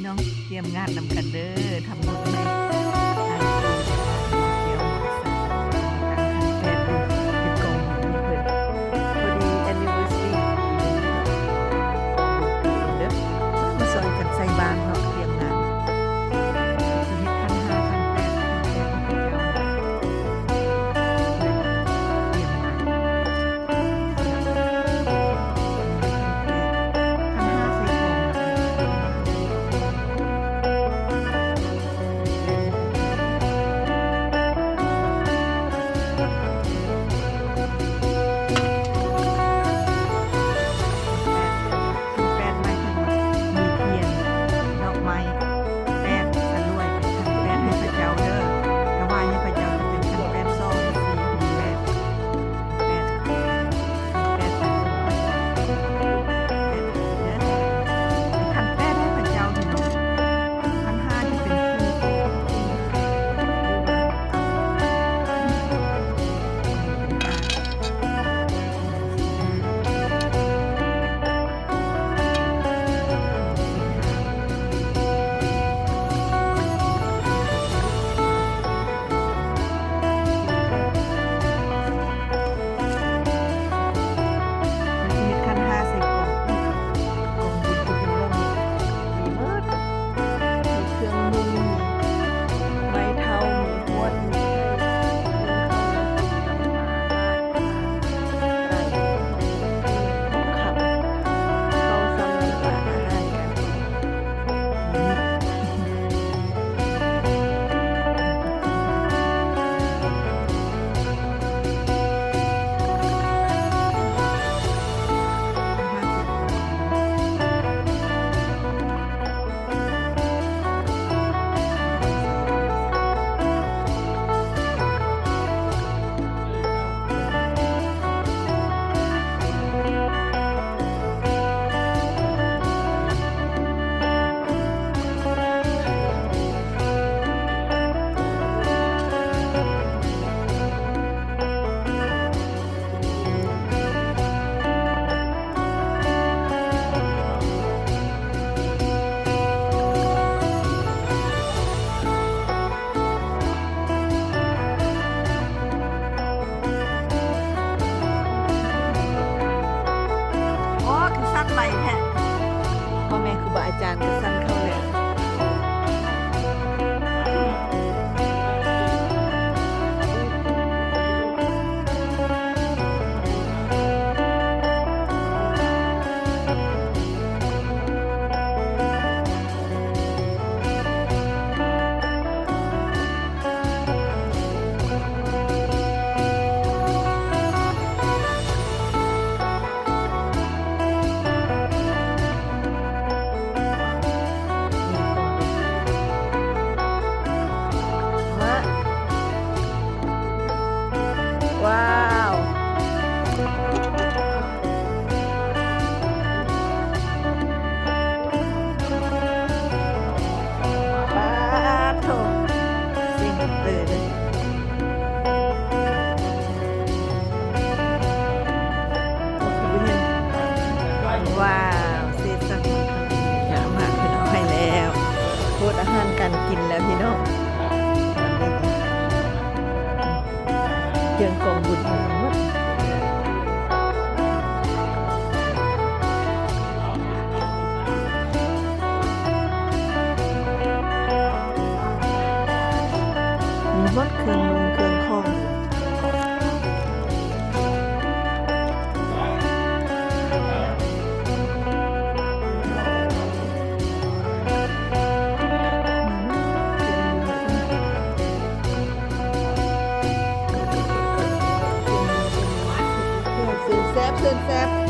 ນ້ອງຕຽມງານນຳກັນເດີ ທຳບຸນໃຫ້ອ້າຍປູ່ ເປັນກອງບຸນໃຫ້ເພິ່ນ ພໍດີແອນນິເວີຊີປີໜຶ່ງ ກອງບຸນປີໜຶ່ງເດີ ມາຊ່ອຍກັນໃສ່ບາດເນາະ ຕຽມງານ ຊິເຮັດຂັນຫ້າ ຂັນແປດ ຂັນແປດໃຫ້ເຂົາເຈົ້າ ຕຽມງານ. ແປດ ໄມ້ທັງໝົດ ມີທຽນ ດອກໄມ້ ແປດສະຫຼວຍ ເປັນຂັນແປດໃຫ້ພະເຈົ້າເດີ ຖວາຍໃຫ້ພະເຈົ້າ ເປັນຂັນແປດ ສອງ ສີ່ ແປດ ແປດ ແປດ ແປດ ຂັນແປດໃຫ້ພະເຈົ້າເດີ ຂັນຫ້າຈະເປັນ ເພິ່ນຊິເຮັດຂັນຫ້າໃສ່ກອງ ກອງບຸນທີ່ເພິ່ນເລີ່ມມີໝົດ ມີເຄື່ອງນຸ່ງ ມີໄມ້ເທົ້າ ມີຫວດ ມີໄຂ່ ມີເຂົ້າ ມີນ້ຳປາ ມີຄຳ ເຂົ້າຊ້ຳ ມີອາຫານການກິນ. ອໍ ຄືສັ່ນໄວແທ້ ພໍ່ແມ່ຄູບາອາຈານກໍສັ່ນເຂົ້າແລ້ວ. ວ້າວ ປາດໂທ້ ເສັງເຕີເລີຍ ວ້າວ ເສດສັກມັນຄະລະ ຍາມມາກ ເພິ່ນເອົາໃຫ້ແລ້ວ ໂພດອາຫານການກິນແລ້ວພີ່ນ້ອງ ເຄື່ອງກອງບຸນທັງໝົດ ມີໝົດເຄື່ອງນຸ່ງເຄື່ອງຂອງ. ເຊີນແຊບ ເຊີນແຊບ.